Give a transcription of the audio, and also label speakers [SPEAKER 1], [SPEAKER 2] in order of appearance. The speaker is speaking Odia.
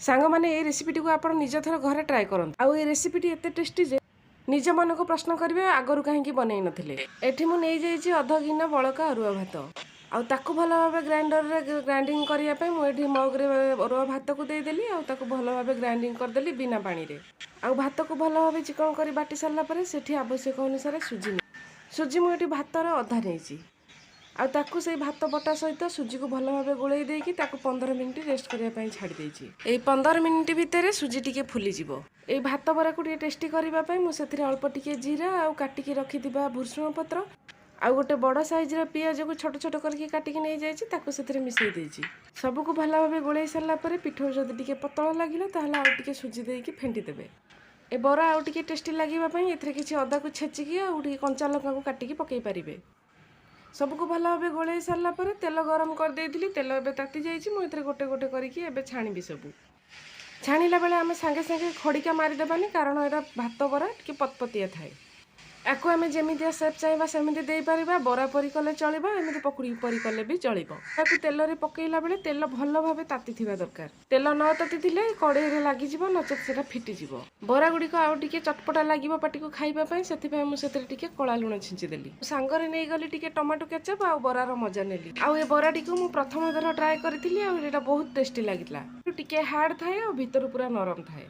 [SPEAKER 1] ସାଙ୍ଗମାନେ, ଏଇ ରେସିପିଟିକୁ ଆପଣ ନିଜ ଥର ଘରେ ଟ୍ରାଏ କରନ୍ତୁ। ଆଉ ଏ ରେସିପିଟି ଏତେ ଟେଷ୍ଟି ଯେ ନିଜ ମନକୁ ପ୍ରଶ୍ନ କରିବେ, ଆଗରୁ କାହିଁକି ବନେଇ ନଥିଲେ। ଏଠି ମୁଁ ନେଇଯାଇଛି ଅଧ ଗିନା ବଳକା ଅରୁଆ ଭାତ। ଆଉ ତାକୁ ଭଲ ଭାବେ ଗ୍ରାଇଣ୍ଡରରେ ଗ୍ରାଇଣ୍ଡିଙ୍ଗ କରିବା ପାଇଁ ମୁଁ ଏଠି ମଗ୍ରେ ଅରୁଆ ଭାତକୁ ଦେଇଦେଲି ଆଉ ତାକୁ ଭଲ ଭାବେ ଗ୍ରାଇଣ୍ଡିଙ୍ଗ କରିଦେଲି ବିନା ପାଣିରେ। ଆଉ ଭାତକୁ ଭଲ ଭାବେ ଚିକଣ କରି ବାଟି ସାରିଲା ପରେ ସେଠି ଆବଶ୍ୟକ ଅନୁସାରେ ସୁଜି, ସୁଜି ମୁଁ ଏଠି ଭାତର ଅଧା ନେଇଛି। ଆଉ ତାକୁ ସେଇ ଭାତ ବଟା ସହିତ ସୁଜିକୁ ଭଲ ଭାବେ ଗୋଳେଇ ଦେଇକି ତାକୁ 15 ମିନିଟ୍ ରେଷ୍ଟ କରିବା ପାଇଁ ଛାଡ଼ି ଦେଇଛି। ଏଇ 15 ମିନିଟ୍ ଭିତରେ ସୁଜି ଟିକେ ଫୁଲିଯିବ। ଏଇ ଭାତ ବରାକୁ ଟିକେ ଟେଷ୍ଟି କରିବା ପାଇଁ ମୁଁ ସେଥିରେ ଅଳ୍ପ ଟିକେ ଜିରା ଆଉ କାଟିକି ରଖିଥିବା ଭୃଷୁଙ୍ଗ ପତ୍ର ଆଉ ଗୋଟେ ବଡ଼ ସାଇଜ୍ର ପିଆଜକୁ ଛୋଟ ଛୋଟ କରିକି କାଟିକି ନେଇଯାଇଛି, ତାକୁ ସେଥିରେ ମିଶାଇ ଦେଇଛି। ସବୁକୁ ଭଲ ଭାବେ ଗୋଳେଇ ସାରିଲା ପରେ ପିଠଉ ଯଦି ଟିକେ ପତଳା ଲାଗିଲା, ତାହେଲେ ଆଉ ଟିକେ ସୁଜି ଦେଇକି ଫେଣ୍ଟି ଦେବେ। ଏ ବରା ଆଉ ଟିକେ ଟେଷ୍ଟି ଲାଗିବା ପାଇଁ ଏଥିରେ କିଛି ଅଦାକୁ ଛେଚିକି ଆଉ ଟିକେ କଞ୍ଚା ଲଙ୍କାକୁ କାଟିକି ପକାଇ ପାରିବେ। ସବୁକୁ ଭଲ ଭାବେ ଗୋଳେଇ ସାରିଲା ପରେ ତେଲ ଗରମ କରିଦେଇଥିଲି। ତେଲ ଏବେ ତାତି ଯାଇଛି। ମୁଁ ଏଥିରେ ଗୋଟେ ଗୋଟେ କରିକି ଏବେ ଛାଣିବି ସବୁ। ଛାଣିଲା ବେଳେ ଆମେ ସାଙ୍ଗେ ସାଙ୍ଗେ ଖଡ଼ିକା ମାରିଦେବାନି, କାରଣ ଏଇଟା ଭାତ ବରା, ଟିକେ ପତପତିଆ ଥାଏ। ଆକୁ ଆମେ ଯେମିତିଆ ସେପ୍ ଚାହିଁବା ସେମିତି ଦେଇପାରିବା। ବରା ପରି କଲେ ଚଳିବ, ଏମିତି ପକୁଡ଼ି ପରି କଲେ ବି ଚଳିବ। ତାକୁ ତେଲରେ ପକେଇଲା ବେଳେ ତେଲ ଭଲ ଭାବେ ତାତିଥିବା ଦରକାର। ତେଲ ନ ତାତିଥିଲେ କଡ଼େଇରେ ଲାଗିଯିବ, ନଚେତ୍ ସେଟା ଫିଟିଯିବ। ବରା ଗୁଡ଼ିକ ଆଉ ଟିକେ ଚଟପଟା ଲାଗିବ ପାଟିକୁ ଖାଇବା ପାଇଁ, ସେଥିପାଇଁ ମୁଁ ସେଥିରେ ଟିକେ କଳା ଲୁଣ ଛିଞ୍ଚିଦେଲି। ସାଙ୍ଗରେ ନେଇଗଲି ଟିକେ ଟମାଟୋ କେଚପ୍ ଆଉ ବରାର ମଜା ନେଲି। ଆଉ ଏ ବରାଟିକୁ ମୁଁ ପ୍ରଥମ ଥର ଟ୍ରାଏ କରିଥିଲି ଆଉ ଏଇଟା ବହୁତ ଟେଷ୍ଟି ଲାଗିଥିଲା। ଟିକେ ହାର୍ଡ ଥାଏ ଆଉ ଭିତରୁ ପୁରା ନରମ ଥାଏ।